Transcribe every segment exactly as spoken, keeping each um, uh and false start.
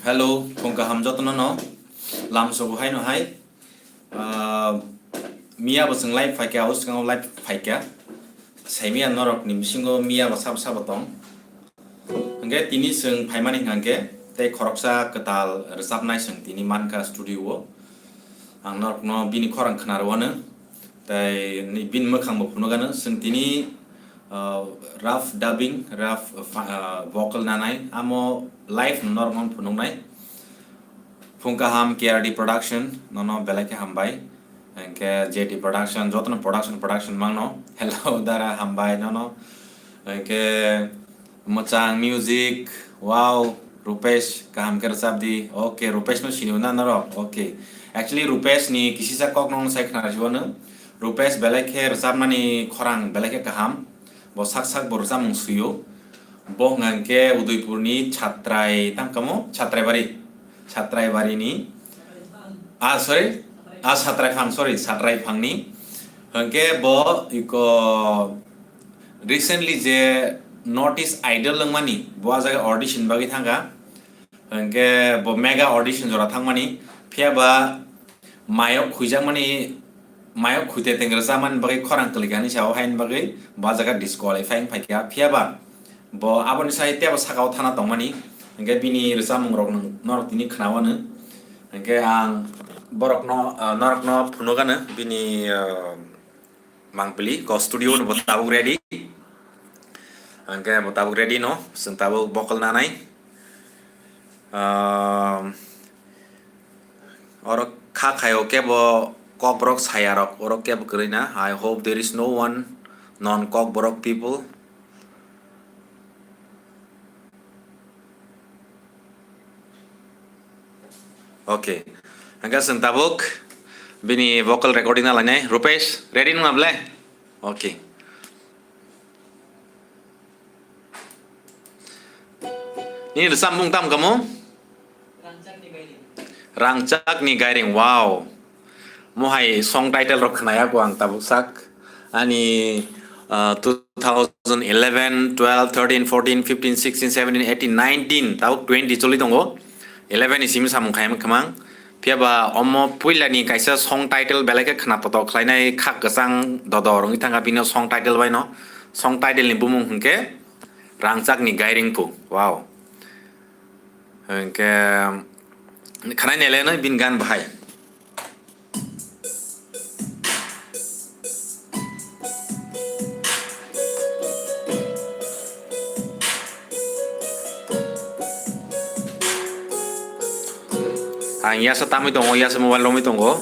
Hello, phung kaham jotono no. Lamsogo haino hai. Ah, miya bo chwng live phaikha, o swkango live phaikha. Saimiya norok ni bisingo miya bo sabo sabo tong. Hwnkhe tini chwng phaimani hwnkhe tei khoroksa kwtal rwchapnai chwng tini mankha studio o. Ang norokno bini khorang khna rwano, tei ni bini mwkhang bo phunukgano. Chwng tini, uh, rough dubbing, rough, uh, fa-, uh, vocal nanai, amo live no norokno phunuknai. Phung kaham K R D Production, nono belai khe hambai. Hwnkhe J D Production, jotono production, production mangno. Hello, Dara, hambai nono. Hwnkhe Mwchang music, wow, Rupesh, kaham khe rwchap di. Okay, Rupesh no sini na norok. Okay. Actually, Rupesh ni kisisa kok nong sai khna rwsio no. Rupesh belai khe rwchapmani khorang belai khe kaham. Bo sak sak bo rwchapmung suio. Bo hwnkha khe Udaipur ni Chhatrai, tamo kamo? Chhatrai Bari. Chhatrai Bari ni. Ah, sorry. Ah, Chhatrai Phang, sorry, Chhatrai Phang ni. Hwnkhe bo iko recently je North East Idol wngmani, bo ah jaga audition bagwi thangkha. Hwnkhe bo mega audition jora thangmani, phiya ba mayok khuijakmani, mayok khuite teng rwchapmani bagwi khorang kwlwikha hinwi sao, haini bagwi bo ah jaga disqualify wng phaikha. Phiya ba bo aboni sai teibo sakao thana tongmani, hwnkhe bini rwchapmung rok nwng, norok tini khnaoano. Hwnkhe ang borokno, ah, norokno phunukgano bini, ah, Mangpili, ko studio no bo tabuk ready. Hwnkhe bo tabuk ready no, chwng tabuk vocal nanai. Ehm, oro kha khaio kebo kokborok sayarok, oro kebo kwrwi na. I hope there is no one non kokborok people. Okay. Hwnkhe chwng tabuk bini vocal recording na lainai. Rupesh, ready nung na ble? Okay. Nini rwchapmung tamo kamo? Rangchak ni Gairing. Wow. Mo hai song title rok khna ya ko ang tabuk sak. Ani, ah, two thousand eleven, twelve, thirteen, fourteen, fifteen, sixteen, seventeen, eighteen, nineteen, tabuk twenty choli tongo. Eleven ni simi samung khai khmang. Phiya ba omo puila ni kaisa song title belai khe khna toto khlainai, khak kwchang dodo rwngwi thangkha bini song title bai no. Song title ni bumung hwnkhe Rangchak ni Gairing Phu. Wow. Hwnkhe khwnai nailai no bini gan bahai. Ang yasa tamwi tongo, yasa mobile romwi tongo.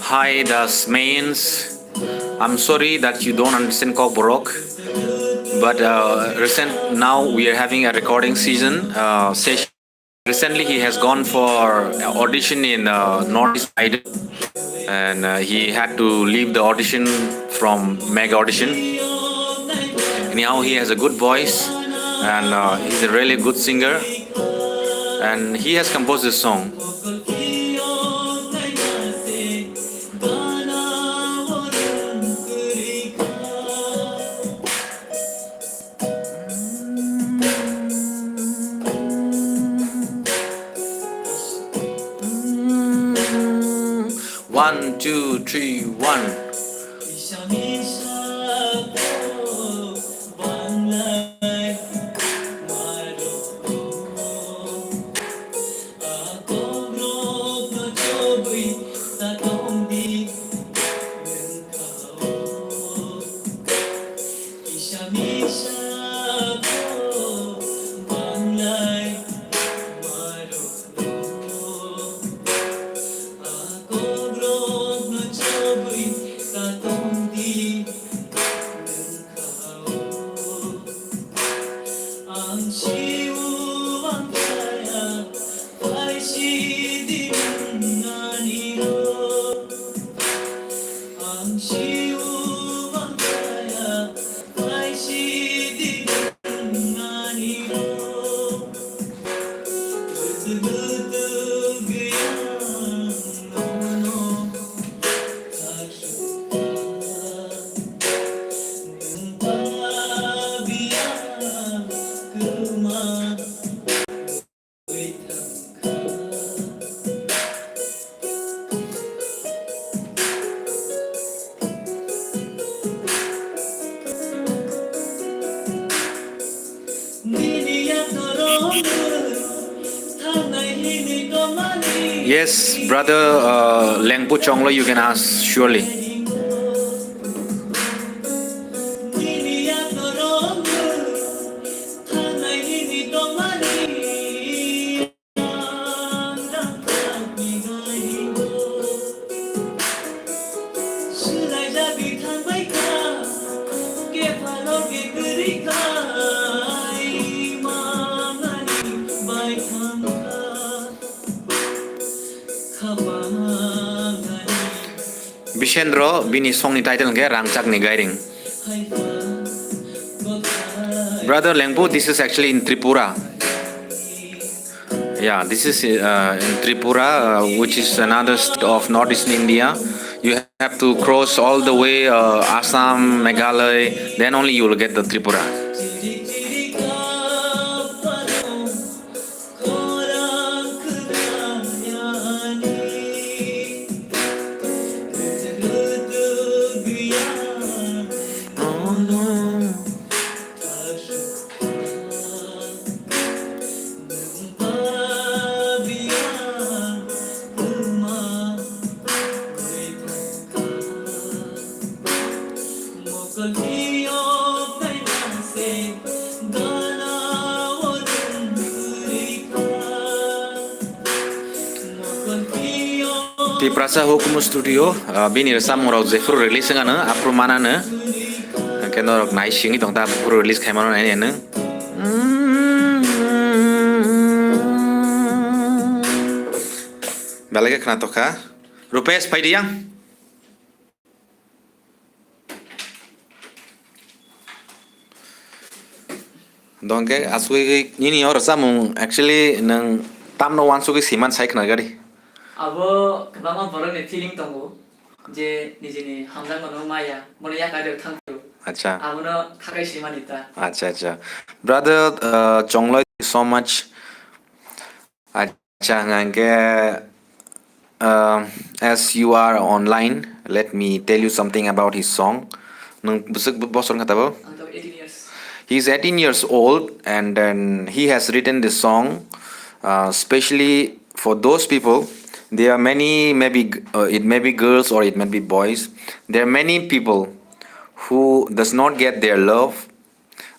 Hi, Das Mains. I'm sorry that you don't understand Kokborok, but, uh, recent, now we are having a recording season, uh, session. Recently, he has gone for an audition in, uh, North East Idol, and, uh, he had to leave the audition from Mega Audition. Anyhow, he has a good voice, and, uh, he's a really good singer, and he has composed this song. One, two, three, one. Ang siu ang kaya, pai si di nani ro. Ang siu ang kaya, pai si di nani ro. Lutu lutu gaya, no no. Yes, brother, uh, Lengpu Chonglo, you can ask, surely. Bishendro, bini songni title hwnkhe Rangchakni Gairing. Brother Lengpu, this is actually in Tripura. Yeah, this is, uh, in Tripura, uh, which is another state of northeastern India. You have to cross all the way, uh, Assam, Meghalaya, then only you will get the Tripura. Tiprasa Hukumu Studio, ah, bini rwchapmung rok jephuru release wngano, aphuru manano. Hwnkhe norok nai singwi tongkha, aphuru release khaimano nai nai nw. Belai khe khna tokha. Rupesh, phai di yang. Dongke asugwi nini oro chamung actually nwng tamno wansugwi siman sai khna gari. Abo kwbangma borokni feeling tongo je nijini hamjakmano maya, bono yakarwi thangphuru. Acha. Abono khakai simani ta. Acha, acha. Brother, uh, Chongloi, so much. Acha, hwnkhe, uh, as you are online, let me tell you something about his song. Nwng bwswk bo-, bosor wngkha tabo? Ang tabo eighteen years. He is eighteen years old, and then he has written this song, uh, specially for those people. There are many, maybe g-, uh, it may be girls or it may be boys. There are many people who does not get their love.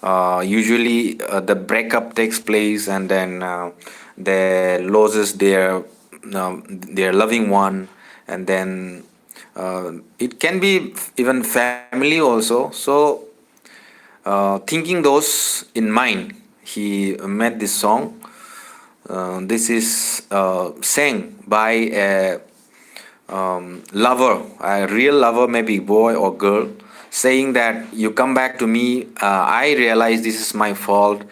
Uh, usually, uh, the breakup takes place, and then, uh, they loses their, um, their loving one, and then, uh, it can be even family also. So, uh, thinking those in mind, he made this song. Uh, this is, uh, sang by a um, lover, a real lover, maybe boy or girl, saying that, "You come back to me, uh, I realize this is my fault.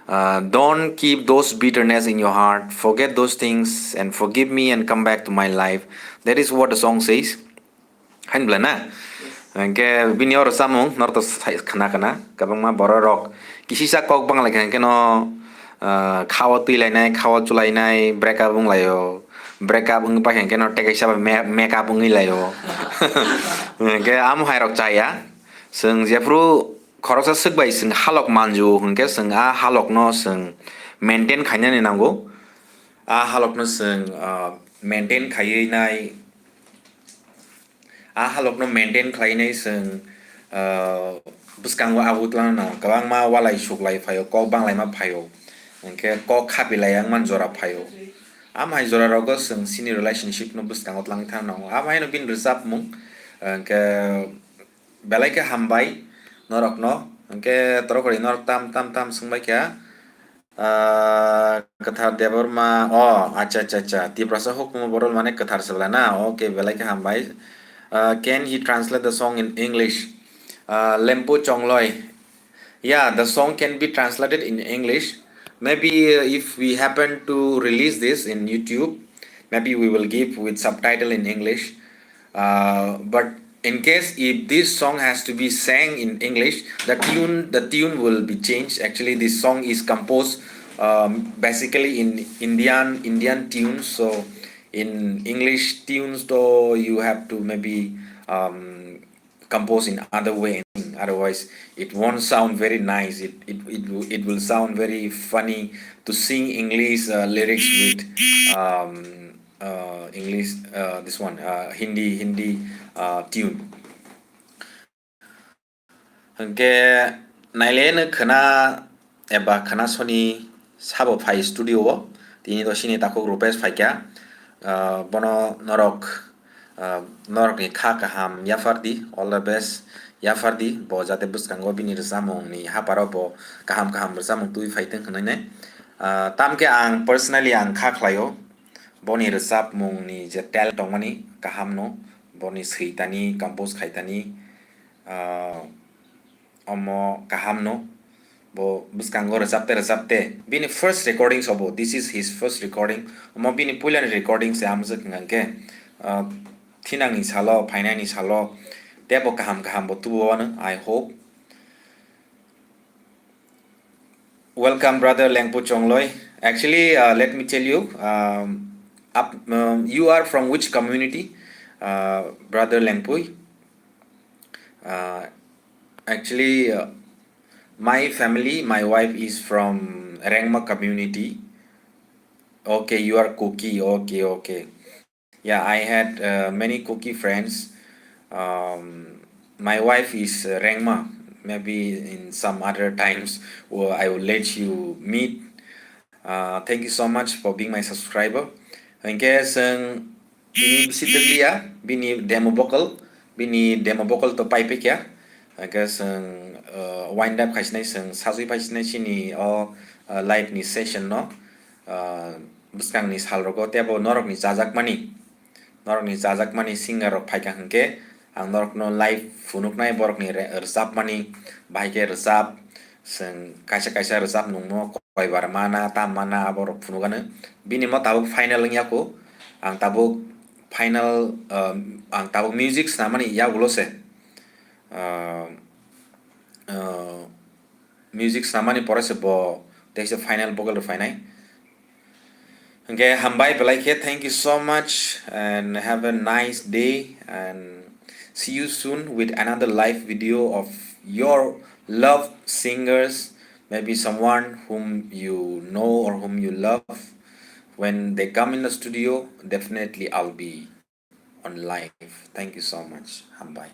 Uh, don't keep those bitterness in your heart. Forget those things and forgive me and come back to my life." That is what the song says. Hain bwlai na? Hwnkhe bini oro chamung, norok to sai khna khna, kwbangma borok rok kisisa kok bang lai kha, hwnkhe no, ah, khao twi lainai, khao chulainai, break up wng laio, break up wng pai kha, hwnkhe no tei kaisa bai me-, make up wngwi laio. Hwnkhe amo hai rok chaya, chwng jephru khoroksa swk bai chwng halok manju, hwnkhe chwng a halok no chwng maintain khainani nango, a halok no chwng, ah, maintain khaiwi nai. A halokno maintain khlainai chwng, ah, bwskango abo twlangna kwbangma walai suklai phaio, kok banglaima phaio, hwnkhe kok khapilai yang man jora phaio. Amhai jora rogo chwng chini relationship no bwskango twlangwi thang nango. Amhaino bini rwchapmung, hwnkhe belai khe hambai norokno, hwnkhe torokhori norok tam tam tam swngbai kha. Ah, Kwthar Debbarma, oh, acha, acha, acha. Tiprasa hukumu borok mane kwthar se bwla na? Okay, belai khe hambai. Ah, can he translate the song in English? Ah, Lempu Chongloi. Yeah, the song can be translated in English. Maybe, uh, if we happen to release this in YouTube, maybe we will give with subtitle in English. Uh, but in case if this song has to be sang in English, the tune, the tune will be changed. Actually, this song is composed, um, basically in Indian, Indian tunes. So in English tunes, though, you have to maybe, um, compose in other way. Otherwise, it won't sound very nice. It, it, it, will- it will sound very funny to sing English, uh, lyrics with, um, uh, English, uh, this one, uh, Hindi, Hindi, uh, tune. Hwnkhe naileno khwna eba khwna soni sabo phai studio o. Tini to sini takhuk Rupesh phaikha. Ah, bono norok, ah, norokni kha kaham yaphardi, all the best yaphardi. Bo jate bwskango bini rwchapmungni haparo bo kaham kaham rwchapmung twi phaitwng hwnwi nai. Ah, tamkhe ang personally ang kha khlaio. Boni rwchapmungni je talent tongmani kahamno, boni switani, compose khaitani, ah, omo kahamno. Bo bwskango rwchapte rwchapte bini first recordings obo, this is his first recording. Omo bini puilani recording se amjwk hwnkhe, ah, thinangni salo, phainani salo teibo kaham kaham bo tubuo ano, I hope. Welcome, brother Lengpu Chongloi. Actually, uh, let me tell you, um, up, um, you are from which community, uh, brother Lengpui? Uh, actually, uh, my family, my wife is from Rengma community. Okay, you are Kuki. Okay, okay. Yeah, I had, uh, many Kuki friends. Um, my wife is, uh, Rengma. Maybe in some other times, well, I will let you meet. Uh, thank you so much for being my subscriber. Hwnkhe chwng tini bisi dwkliya, bini demo vocal, bini demo vocal to pai phaikha. Hwnkhe chwng, uh, wind up khaisinai, chwng sajwi phaisinai chini o, uh, live ni session no. Uh, bwskangni salrogo teibo norokni chajakmani, norokni chajakmani singer rok phaikha hwnkhe ang norokno live phunuknai, borokni re-, rwchapmani, bahai khe rwchap, chwng kaisa kaisa rwchap nungmo, koi bar mana, tam mana, aborok phunukgano. Bini mo tabuk final wngya kho, ang tabuk final, um, ang tabuk music swnamani yagulo se, uh, uh, music swnamani pore se bo teisa final vocal rw phainai. Hwnkhe hambai belai khe, thank you so much and have a nice day and see you soon with another live video of your love singers, maybe someone whom you know or whom you love. When they come in the studio, definitely I'll be on live. Thank you so much. Hambai.